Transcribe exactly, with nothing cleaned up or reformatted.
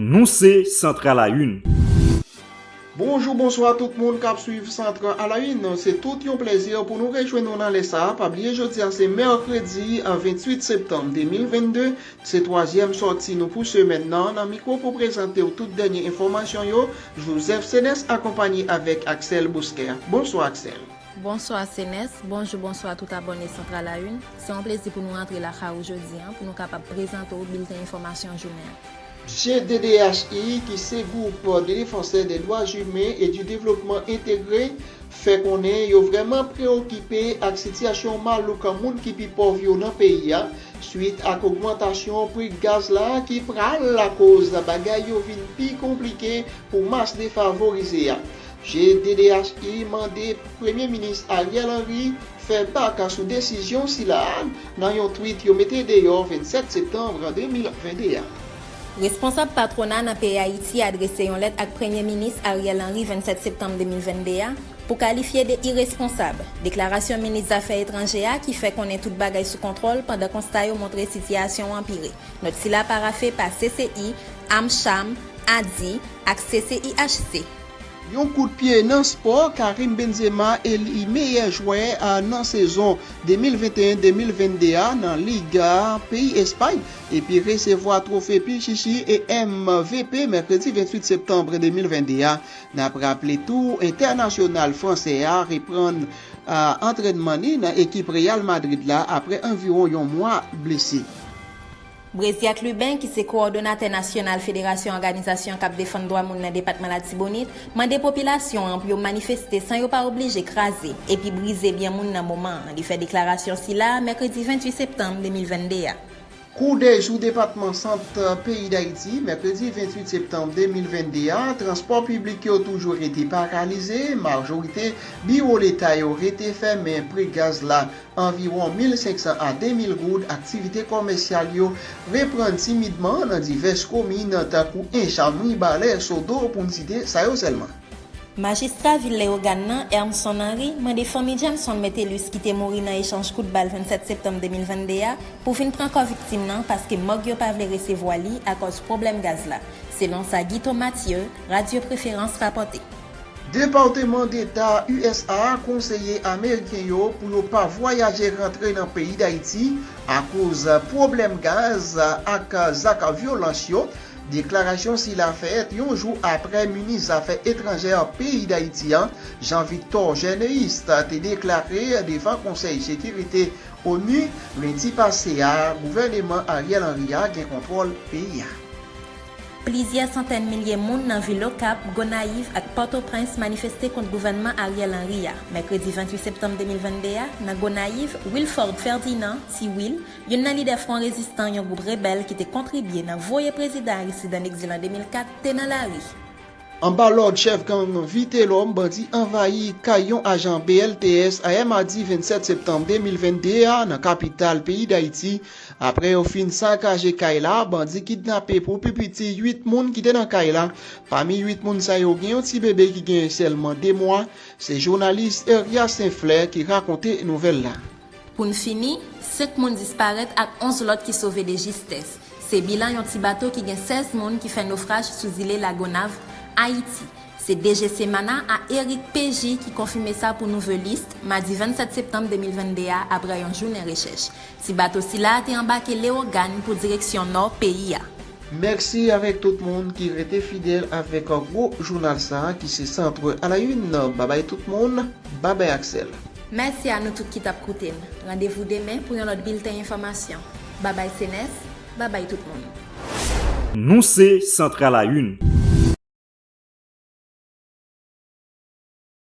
Nou se Centre à la Une. Bonjou, bonswa tout moun k ap swiv Centre à la Une. Se tout yon plezi pou nou rejwenn nou nan lè sa a. Pa bliye jodi a se mèkredi, a, venntuit septanm de mil vennde. Se twazyèm sòti nou pou semèn nan. Nan mikwo pou prezante w tout dènye enfòmasyon yo, Joseph Senes akonpanye avèk Axel Bosquet. Bonswa, Axel. Bonswa, Senes. Bonjou, bonswa tout abòne Centre à la Une. Se yon plezi pou nou rantre lakay ou jodi a, pou nou kapab prezante w bilten enfòmasyon jounen an. G D D H I, ki se Groupe des Défenseurs des Droits Humains et du Développement Intégré, fè konnen yo vrèman preokipe ak sitiyasyon malouk moun ki pi pòv yo nan peyi a, swit ak ogmantasyon pri gaz la ki pral lakoz bagay yo vin pi konplike pou mas defavorize a. G D D H I mande Premye Minis Ariel Henry fè bak sou desizyon sila a nan yon twit yo mete deyò vennsèt septanm de mil vennde a. Responsab patwona nan peyi Ayiti adrese yon lèt ak Premye Minis Ariel Henry vennsèt septanm de mil vennde a pou kalifye de iresponsab deklarasyon minis zafè etranje a ki fè konnen tout bagay sou kontwòl pandan konsta yo montre sitiyasyon an anpire. Nòt sila parafe pa C C I, AmCham, ADIH, ak C C I H C. Yon kout pye nan spò, Karim Benzema eli meyè jwè a nan sezon de mil venteyen de mil vennde a nan Liga peyi Espay, epi resevwa twofe Pichichi e M V P mèkredi venntuit septanm de mil vennde a. N ap raple tou, entènasyonal fransè a reprann, a, antrènman li nan ekip Real Madrid la apre anviwon yon mwa blese. Brezyak Lubin, ki se kowòdonatè nasyonal Federasyon Òganizasyon k ap defann dwa moun nan depatman Latibonit, mande popilasyon an pou yo manifeste san yo pa oblije kraze epi brize byen moun nan moman an. Li fè deklarasyon sila a mèkredi venntuit septanm de mil vennde a. Koudèy sou depatman Sant peyi Dayiti, mèkredi venntuit septanm de mil vennde a, transpò piblik yo toujou rete paralize, majorite biwo leta yo rete fèmen, pri gaz la anviwon mil senksan a de mil goud, aktivite kòmèsyal yo reprann timidman nan divès komin, tankou Encham, Mibalè, Sodo, pou n site sa yo sèlman. Majistra vil Leyogàn nan, Ernson Henry, mande fanmi Jameson Metellus ki te mouri nan echanj kout bal vennsèt septanm de mil vennde a pou vin pran kò viktim nan, paske mòg yo pa vle resevwa li akòz pwoblèm gaz la, selon sa Guito Mathieu, Radyo Preferans, rapòte. Depatman Deta U S A konseye ameriken yo pou yo pa vwayaje rantre nan peyi Dayiti akoz pwoblèm gaz ak zak vyolans yo. Deklarasyon sila fèt yon jou apre minis zafè etranjè peyi Dayiti an, Jean Victor Généus, te deklare devan Konsèy Sekirite onu, lendi pase a, gouvèneman Ariel Henry a gen kontwòl peyi a. Plizyè santèn milye moun nan vil Okap, Gonayiv ak Pòtoprens manifeste kont gouvènman Ariel Henry a. Mèkredi venntuit septanm de mil vennde a, nan Gonayiv, Wilford Ferdinand, Ti Wil, youn nan lidè Fwon Rezistan, yon gwoup rebèl ki te kontribye nan voye prezidan Aristide ann egzil an de mil kat, te nan lari. Anba lòd chèf gang Vitelhomme, bandi anvayi kay yon ajan B L T S ayè madi vennsèt septanm de mil vennde a nan kapital peyi Dayiti. Apre yo fin sakaje kay la, bandi kidnape pou pi piti uit moun ki te nan kay la. Pami uit moun sa yo, gen yon ti bebe ki gen sèlman de mwa. Se jounalis Eria Senflè ki rakonte nouvèl la. Pou n fini, senk moun disparèt ak onz lòt ki sove de jistès. Se bilan yon ti bato ki gen sèz moun ki fè nofraj sou zile Lagonav, Ayiti. Se D G Semana a Eric P J ki konfime sa pou Nouvelliste, madi vennsèt septanm de mil vennde a, apre yon jounen rechèch. Ti bato sila a te anbake Leyogàn pou direksyon nò peyi a. Mèsi avèk tout moun ki rete fidèl avèk gwo jounal sa a ki se Centre à la Une. Babay tout moun, babay Axel. Mèsi a nou tout ki t ap koute n. Randevou demen pou yon lòt bilten enfòmasyon. Babay Senes, babay tout moun. Nou se Centre à la Une.